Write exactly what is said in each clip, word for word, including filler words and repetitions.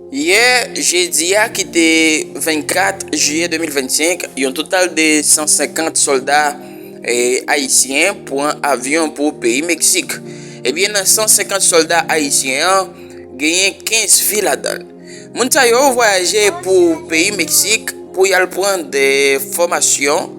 Yè jedi a ki te vennkat jiyè de mil vennsenk, yon total de san senkant sòlda, eh, ayisyen pran avyon pou peyi Meksik. Ebyen, nan san senkant sòlda ayisyen an, genyen kenz fi ladan l. Moun sa yo vwayaje pou peyi Meksik pou y al pran de fòmasyon,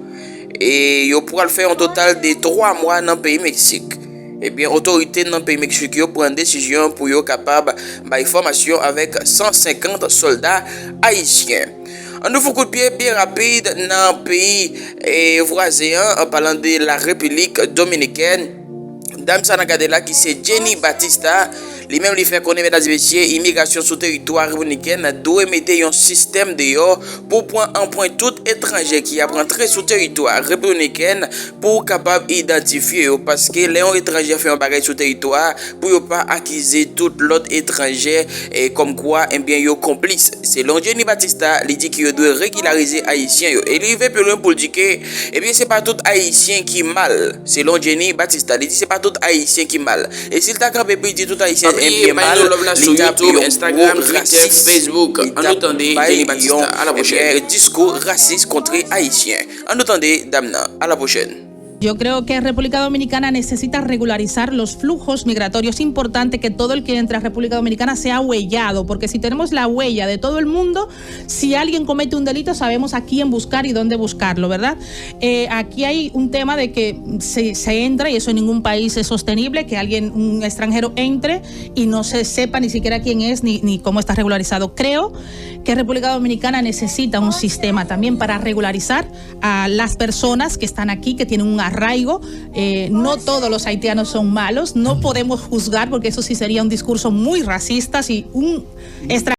e yo pral fè yon total de twa mwa nan peyi Meksik. Ebyen, otorite nan peyi Meksik yo pran desizyon pou yo kapab bay fòmasyon avèk san senkant sòlda ayisyen. Ann nou fè yon kout pye byen rapid nan peyi, eh, vwazen an, an palan de la Repiblik Dominikèn. Dam sa n ap gade la ki se Jenny Batista, li menm li fè konnen, medam e mesye, imigrasyon sou teritwa repibliken dwe mete yon sistèm deyò pou pran anprent tout etranje ki ap rantre sou teritwa repibliken pou kapab idantifye yo, paske lè yon etranje fè yon bagay sou teritwa, pou yo pa akize tout lòt etranje, e kòmkwa, ebyen, yo konplis. Selon Jenny Batista, li di ke yo dwe regilarize ayisyen yo. E li rive pi lwen pou l di ke, ebyen, se pa tout ayisyen ki mal. Selon Jenny Batista, li di se pa tout ayisyen ki mal. E si l ta kanpe pou l di tout ayisyen, ebyen, mal, li t ap yon gwo rasis. Li t ap bay yon, ebyen, diskou rasis kont ayisyen. Ann nou tande dam nan. A la pwochèn. Yo creo que República Dominicana necesita regularizar los flujos migratorios. Es importante que todo el que entre a República Dominicana sea huellado, porque si tenemos la huella de todo el mundo, si alguien comete un delito, sabemos a quién buscar y dónde buscarlo, ¿verdad? Eh, aquí hay un tema de que se, se entra, y eso en ningún país es sostenible, que alguien, un extranjero entre y no se sepa ni siquiera quién es ni, ni cómo está regularizado. Creo que República Dominicana necesita un sistema también para regularizar a las personas que están aquí, que tienen un arraigo. Eh, no todos los haitianos son malos, no podemos juzgar porque eso sí sería un discurso muy racista si un extranjero